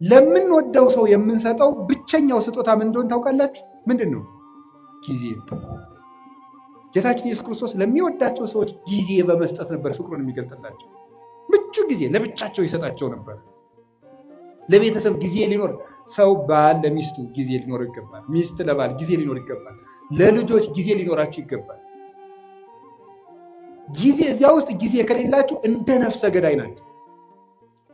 ለምንወደው ሰው የምንሰጠው ብቸኛው ስጦታ ምን እንደሆነ ታውቃላችሁ? ምንድን ነው? ጊዜ። ጌታችን ኢየሱስ ክርስቶስ ለሚወዳቸው ሰዎች ጊዜ በመስጠት ነበር ፍቅሩን የሚገልጥላቸው። ምቹ ጊዜ ለብቻቸው ይሰጣቸው ነበር። ለቤተሰብ ጊዜ ሊኖር፣ ሰው ባል ለሚስቱ ጊዜ ሊኖር ይገባል። ሚስት ለባል ጊዜ ሊኖር ይገባል። ለልጆች ጊዜ ሊኖራቸው ይገባል። ጊዜ እዚያ ውስጥ ጊዜ ከሌላችሁ እንደ ነፍሰ ገዳይ ናቸው።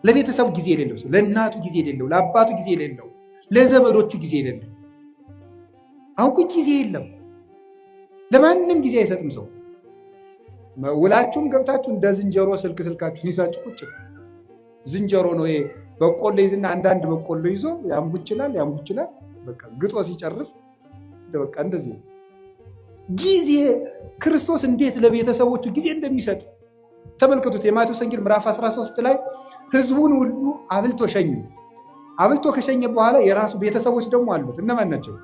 ለቤተሰቡ ጊዜ የሌለው ሰው፣ ለእናቱ ጊዜ የሌለው፣ ለአባቱ ጊዜ የሌለው፣ ለዘመዶቹ ጊዜ የሌለው። አሁን እኮ ጊዜ የለም፣ ለማንም ጊዜ አይሰጥም ሰው። ውላችሁም ገብታችሁ እንደ ዝንጀሮ ስልክ ስልካችሁን ይዛችሁ ቁጭ። ዝንጀሮ ነው ይሄ። በቆሎ ይዝና አንዳንድ በቆሎ ይዞ ያንጉችላል ያንጉችላል። በቃ ግጦ ሲጨርስ በቃ እንደዚህ ነው። ጊዜ ክርስቶስ እንዴት ለቤተሰቦቹ ጊዜ እንደሚሰጥ ተመልከቱት። የማቴዎስ ወንጌል ምዕራፍ 13 ላይ ህዝቡን ሁሉ አብልቶ ሸኙ። አብልቶ ከሸኘ በኋላ የራሱ ቤተሰቦች ደግሞ አሉት። እነማን ናቸው?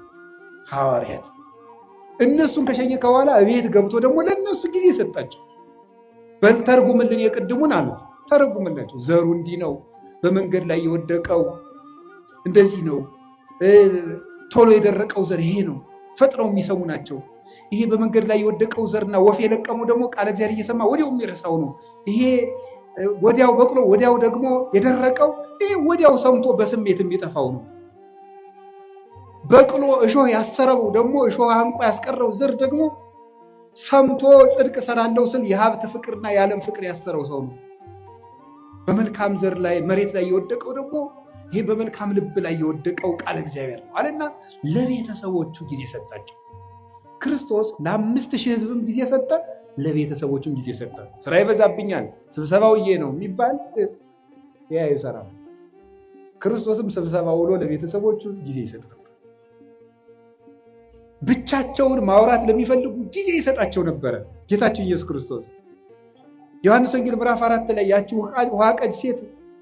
ሐዋርያት። እነሱን ከሸኘ ከኋላ እቤት ገብቶ ደግሞ ለእነሱ ጊዜ ሰጣቸው። በል ተርጉምልን የቅድሙን አሉት። ተረጉምላቸው። ዘሩ እንዲህ ነው፣ በመንገድ ላይ የወደቀው እንደዚህ ነው፣ ቶሎ የደረቀው ዘር ይሄ ነው። ፈጥነው የሚሰሙ ናቸው። ይሄ በመንገድ ላይ የወደቀው ዘርና ወፍ የለቀመው ደግሞ ቃለ እግዚአብሔር እየሰማ ወዲያው የሚረሳው ነው። ይሄ ወዲያው በቅሎ ወዲያው ደግሞ የደረቀው ይሄ ወዲያው ሰምቶ በስሜት የሚጠፋው ነው። በቅሎ እሾህ ያሰረው ደግሞ፣ እሾህ አንቆ ያስቀረው ዘር ደግሞ ሰምቶ ጽድቅ ሰራለው ስል የሀብት ፍቅርና የዓለም ፍቅር ያሰረው ሰው ነው። በመልካም ዘር ላይ መሬት ላይ የወደቀው ደግሞ ይሄ በመልካም ልብ ላይ የወደቀው ቃለ እግዚአብሔር ነው አለና ለቤተሰቦቹ ጊዜ ሰጣቸው። ክርስቶስ ለ5,000 ሕዝብም ጊዜ ሰጠ፣ ለቤተሰቦቹም ጊዜ ሰጠ። ስራ ይበዛብኛል፣ ስብሰባውዬ ነው የሚባል ያ አይሰራም። ክርስቶስም ስብሰባ ውሎ ለቤተሰቦቹ ጊዜ ይሰጥ ነበር። ብቻቸውን ማውራት ለሚፈልጉ ጊዜ ይሰጣቸው ነበረ ጌታችን ኢየሱስ ክርስቶስ። ዮሐንስ ወንጌል ምዕራፍ 4 ላይ ያቺ ውሃ ቀጅ ሴት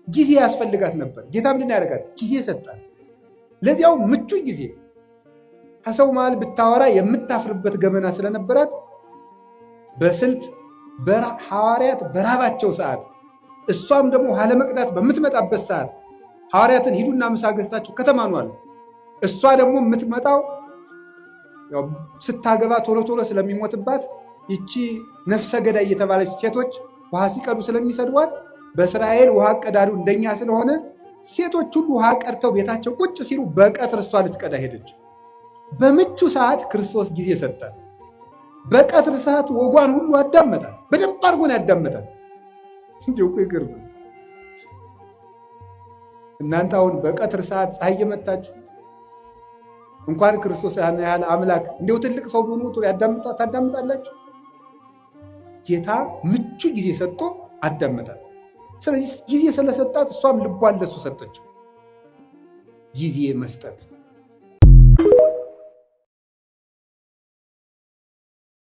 ጊዜ ያስፈልጋት ነበር። ጌታ ምንድን ያደርጋት? ጊዜ ሰጣት። ለዚያው ምቹ ጊዜ፣ ከሰው መሃል ብታወራ የምታፍርበት ገመና ስለነበራት በስልት ሐዋርያት በራባቸው ሰዓት፣ እሷም ደግሞ ውሃ ለመቅዳት በምትመጣበት ሰዓት ሐዋርያትን ሂዱና ምሳ ገዝታችሁ ከተማ ኑ አለ። እሷ ደግሞ የምትመጣው ስታገባ ቶሎ ቶሎ ስለሚሞትባት፣ ይቺ ነፍሰ ገዳይ እየተባለች ሴቶች ውሃ ሲቀዱ ስለሚሰድቧት፣ በእስራኤል ውሃ ቀዳዱ እንደኛ ስለሆነ ሴቶች ሁሉ ውሃ ቀድተው ቤታቸው ቁጭ ሲሉ በቀትር እሷ ልትቀዳ ሄደች። በምቹ ሰዓት ክርስቶስ ጊዜ ሰጣት። በቀትር ሰዓት ወጓን ሁሉ አዳመጣት። በደንብ አድርጎ ነው ያዳመጣት። እንዲሁ እኮ ይገርማል። እናንተ አሁን በቀትር ሰዓት ፀሐይ የመታችሁ እንኳን ክርስቶስ ያን ያህል አምላክ እንዲሁ ትልቅ ሰው ቢሆኑ ታዳምጣላችሁ? ጌታ ምቹ ጊዜ ሰጥቶ አዳመጣት። ስለዚህ ጊዜ ስለሰጣት እሷም ልቧን ለሱ ሰጠችው። ጊዜ መስጠት።